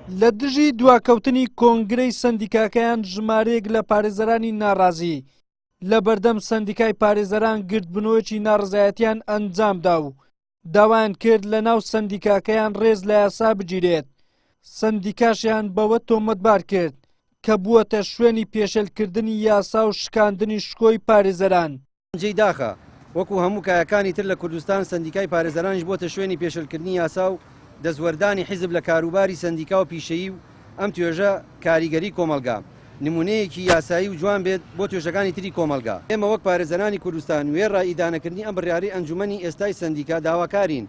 لە دژی دواکەوتنی کۆنگرەی سەندیکاکەیان ژمارەیەک لە پارێزەرانی ناڕازی لە بەردەم سەندیکای پارێزەران گردبنەوەیەکی ناڕەزایەتیان ئەنجامدا و داوایان کرد لە ناو سەندیکاکەیان ڕێز لە یاسا بگیرێت، سەندیکاشیان بەوە تۆمەتبار کرد کە بووەتە شوێنی پێشێلکردنی یاسا و شکاندنی شکۆی پارێزەران. جێی داخە وەکو هەموو کایەکانی تر لە کوردستان سەندیکای پارێزەرانیش بۆتە شوێنی پێشلکردنی یاسا و دەستوەردانی حیزب لە کاروباری سەندیکا و پیشەیی و ئەم توێژە کاریگەری کۆمەڵگا نمونەیەکی یاسایی و جوان بێت بۆ توێژەکانی تری کۆمەڵگا. ئێمە وەک پارێزەرانی کوردستان وێڕای ئیدانەکردنی ئەم بڕیارەی ئەنجومەنی ئێستای سەندیکا داواکارین،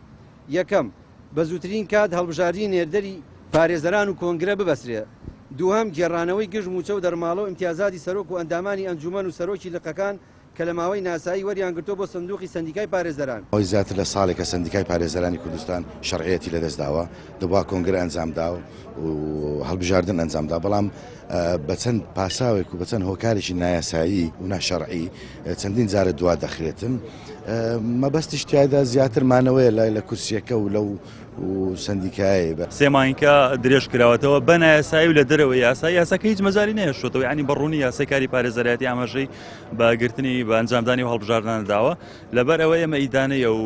یەکەم، بە زووترین کات هەڵبژاردنی نێردەری پارێزەران و کۆنگرە ببەسرێ. دووهەم، گێڕانەوەی گشت مووچە و دەرماڵە و ئیمتیازاتی سەرۆک و ئەندامانی ئەنجوومەن و سەرۆکی لقەکان کە لە ماوەی ناسایی وەریان گرتووە بۆ سندووقی سەندیکای پارێزەران. ماوەی زیاتر لە ساڵێکە سەندیکای پارێزەرانی کوردستان شەرعیەتی لەدەست داوە، دەبوا کۆنگرە ئەنجام دا و هەڵبژاردن ئەنجام دا، بەڵام بە چەند پاساوێک و بە چەند هۆکارێکی نایاسایی و ناشەرعی چەندین جارە دوا دەخرێتن. مەبەستیش تیایدا زیاتر مانەوەیە لای لە کورسیەکە و لەو و سەندیکایەی بە. سێ مانگە درێژ کراوەتەوە بە نایاسایی و لە دەرەوەی یاسا، یاساکە هیچ مەجالی نەهێشتۆتەوە، یانی بە ڕوونی یاسای کاری پارێزەرایەتی ئاماژەی بە گرتنی بە ئەنجامدانی و هەڵبژاردنە داوە، لەبەر ئەوە ئێمە ئیدانەی ئەو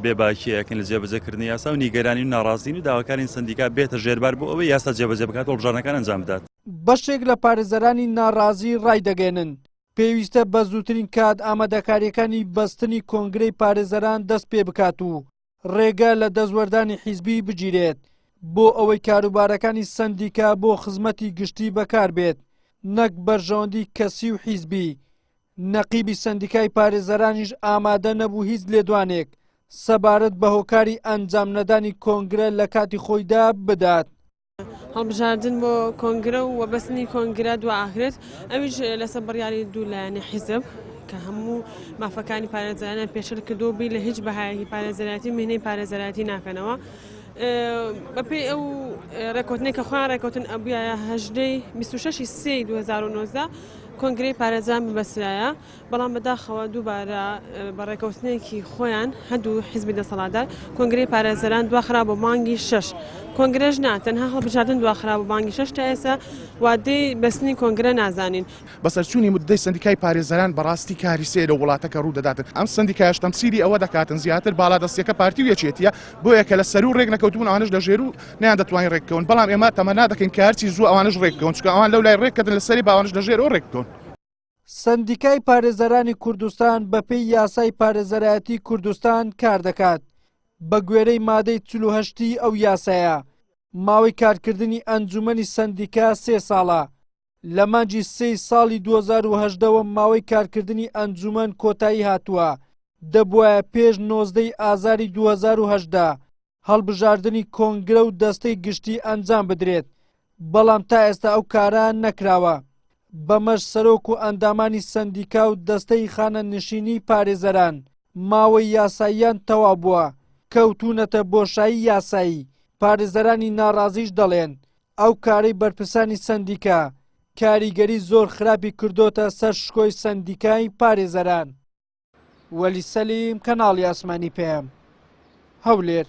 بێباکییەکەین لە جێبەجێکردنی یاسا و نیگەرانی و ناڕازین و داواکارین سەندیکا بێتە ژێربار بۆ ئەوەی یاسا جێبەجێ بکات و هەڵبژاردنەکان ئەنجام بدات. بەشێک لە پارێزەرانی ناڕازی ڕایدەگەیەنن، پێویستە بە زووترین کات ئامادەکارییەکانی بەستنی کۆنگرەی پارێزەران دەست پێ بکات و ڕێگە لە دەستوەردانی حیزبی بگیرێت بۆ ئەوەی کاروبارەکانی سەندیکا بۆ خزمەتی گشتی بەکاربێت نەک بەرژەوەندی کەسی و حیزبی. نەقیبی سەندیکای پارێزەرانیش ئامادە نەبوو هیچ لێدوانێک سەبارەت بە هۆکاری ئەنجامنەدانی کۆنگرە لە کاتی خۆیدا بدات. هەڵبژاردن بۆ کۆنگرە و بەستنی کۆنگرە دواخرێت، ئەویش لەسەر بڕیاری دوو لایەنی حیزب کە هەموو مافەکانی پارێزەرانیان پێشێل کردووە و بیر لە هیچ بەهایەکی پارێزەرایەتی و مهنەی پارێزەرایەتی ناکەنەوە. بەپێی ئەو ڕێککەوتنەی کە خۆیان ڕێککەوتن ئەبوویایە هەژدەی 26 سێی 2019 کۆنگرەی پارێزەران ببەسترایە. بەڵام بەداخەوە دووبارە بە ڕێکەوتنێکی خۆیان هەردوو حیزبی دەسەڵاتدار کۆنگرەی پارێزەران دواخرا بۆ مانگی شەش کۆنگرەش نا تەنها هەڵبژاردن دواخرا بۆ مانگی شەش تا ئێستا وادەی بەستنی کۆنگرە نازانین. بەسەرچوونی موددەی سەندیکای پارێزەران بەڕاستی کاری سەیرە و وڵاتە کە ڕوو دەداتن ئەم سەندیکایەش تەمسیلی ئەوە دەکاتن زیاتر باڵادەستیەکە پارتی و یەکێتیە بۆیە کە لە سەروو ڕێک نەکەوتبوون ئەوانەش لە ژێروو نەیان دەتوانی ڕێک بکەون بەڵام ئێمە تەمەنا دەکەین کە هەرچی زووە ئەوانەش ڕێک بکەون چونکە ئەوان لەولای ڕێک کەتن لە سەری با ئەوانەش لە ژێرەوە ڕێک بکەون. سەندیکای پارێزەرانی کوردستان بەپێی یاسای پارێزەرایەتی کوردستان کاردەکات، بەگوێرەی مادەی 48 ی ئەو یاسایە، ماوەی کارکردنی ئەنجومەنی سەندیکا سێ ساڵە، لە مانگی سێی ساڵی 2018 وە ماوەی کارکردنی ئەنجومەن کۆتایی هاتووە، دەبوایە پێش 19 ی ئازاری 2018 هەڵبژاردنی کۆنگرە و دەستەی گشتی ئەنجام بدرێت، بەڵام تا ئێستا ئەو کارە نەکراوە، بەمەش سەرۆک و ئەندامانی سەندیکا و دەستەی خانەنشینی پارێزەران ماوەی یاساییان تەواو بووە، کەوتوونەتە بۆشایی یاسایی، پارێزەرانی ناڕازیش دەڵێن، ئەو کارەی بەرپرسانی سەندیکا کاریگەری زۆر خراپی کردۆتە سەر شکۆی سەندیکای پارێزەران. وەلی سەلیم، کەناڵی ئاسمانی پەیام، هەولێر.